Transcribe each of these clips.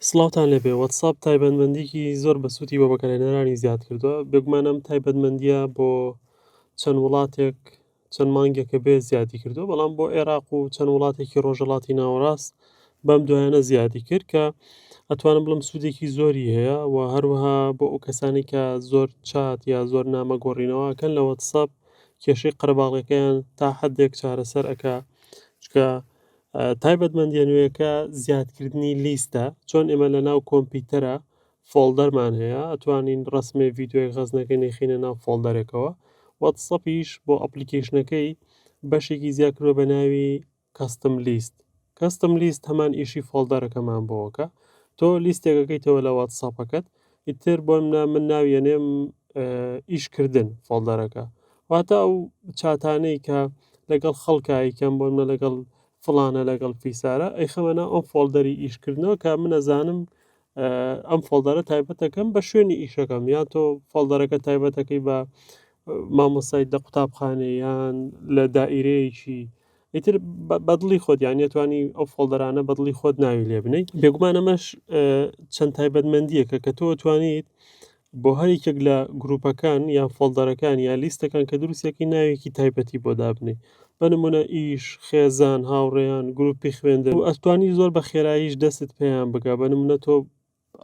سڵاوتان لێبێ وەتساپ تایبەتمەندیکی زۆر بەسوودی بۆ بەکارهێنەرانی زیاد کردووە بێگومان ئەم تایبەتمەندیە بۆ چەند وڵاتێک چەند مانگێکە بێ زیادی کردووە بەڵام بۆ عێراق و چەند وڵاتێکی ڕۆژهەڵاتی ناوەڕاست بەم دوایانە زیادی کرد کە ئەتوانم بڵم سوودێکی زۆری هەیە و هەروەها بۆ ئەو کەسانی کە زۆر چات یا زۆر نامە گۆڕینەوەکەن لە وەتساپ کێشەی قەرەباڵغەکەیان تا حدێک چارەسەر ئەکا چکە تایبەتمەندیە نوێیەکە زیادکردنی لیستە چۆن ئێمە لە ناو کۆمپیوتەرە folder مان هەیە ئەتوانین ڕسمێ ڤیددیوێک غەزنەکەی نەخینە ناو folder ێکەوە وەتسەپیش بۆ application ەکەی بەشێکی زیاد کردوە بە ناوی custom list. Custom list هەمان ئیشی folder ەکەمان بۆکە تۆ لیستێکەکەیتەوە لە واتساپەکەت ئیتر بۆ منە من ناویەنێم ئیشکردن folder ەکە واتە ئەو چاتانەی کە لەگەڵ خەڵکایکەم بۆ منە لەگەڵ فڵانە لەگەڵ فیسارە ئەیخەمە ناو ئەم folder ی ئیشکردنەوە کە من ئەزانم ئەم folder ە تایبەتەکەم بە شوێنی ئیشەکەم یان تۆ folder ەکە تایبەتەکەی بە مامۆستای لە قوتابخانە یان لە دائیرەیەکی ئیتر بەدڵی خۆت یان ئەتوانی ئەو folder انە بەدڵی خۆت ناوی لێ بنەی بێگومان ئەمەش چەند تایبەتمەندیەکە کە تۆ توانیت بۆ هەر یەکێک لە گروپەکان یان folder ەکان یا لیستەکان کە دروستەکەی ناوێکی تایبەتی بۆ دابنێ بە نمونە ئیش خێزان هاوڕێیان گروپی خوێندن و ئەتوانی زۆر بە خێراییش دەستت پێیان بگا بە نمونە تۆ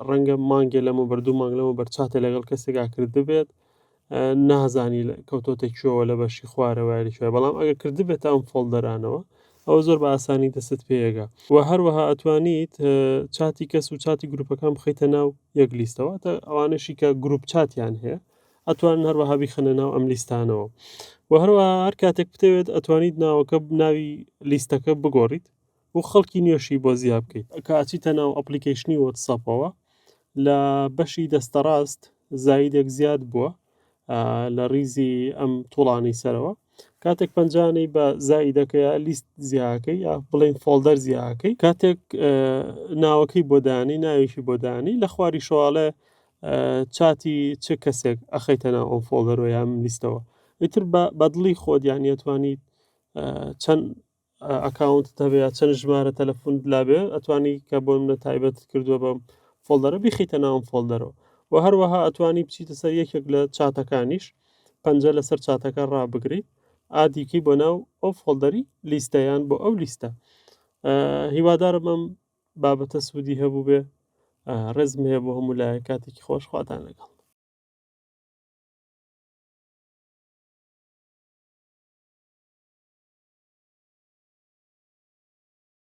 ڕەنگە مانگێ لەمەوبەر دوو مانگ لەمەوبەر chat ێ لەگەڵ کەسێکا کردبێت نازانی کەوتۆتە کوێوە لە بەشی خوارەوە یاری کوێ بەڵام ئەگەر کردبێتە ئەم folder انەوە ئەوە زۆر بە ئاسانی دەستت پێیەگا و هەروەها ئەتوانیت چاتی کەس و چاتی گروپەکان بخەیتە ناو یەک لیستەوە تا ئەوانەشی کە group chat یان هەیە ئەتوانن هەروەها بیخەنە ناو ئەم لیستانەوە و هەروەها هەر کاتێک بتەوێت ئەتوانیت ناوەکە ناوی لیستەکە بگۆڕیت و خەڵکی نوێشی بۆ زیا بکەیت. کە ئەچیتە ناو application ی وەتساپەوە لە بەشی دەستەڕاست زایدێک زیاد بووە لە ڕیزی ئەم توڵانەی سەرەوە کاتێک پەنجانەی بە زایدەکەی لیست زیاکەی یا بڵین folder زیاکەی کاتێک ناوەکەی بۆ دانی ناوێکی بۆ دانی لە خواری شواڵێ چاتی چ کەسێک ئەخەیتە ناو ئەم folder ەوە یان لیستەوە ئیتر بەدڵی خۆت یان ئەتوانیت چەند account ت هەبێ یا چەند ژمارە تەلەفۆنت لابێ ئەتوانی کە بۆ منە تایبەت کردووە بەم folder ە بیخیتە ناوم folder ەوە و هەروەها ئەتوانی بچیتە سەر یەکێک لە چاتەکانیش پەنجە لەسەر چاتەکە ڕابگریت add یکەی بۆ ناو ئەو folder ی لیستەیان بۆ ئەو لیستە هیوادارم ئەم بابەتە سوودی هەبوو بێ ڕێزم هەیە بۆ هەموو لایە کاتێکی خۆش خواتان لەگەڵ.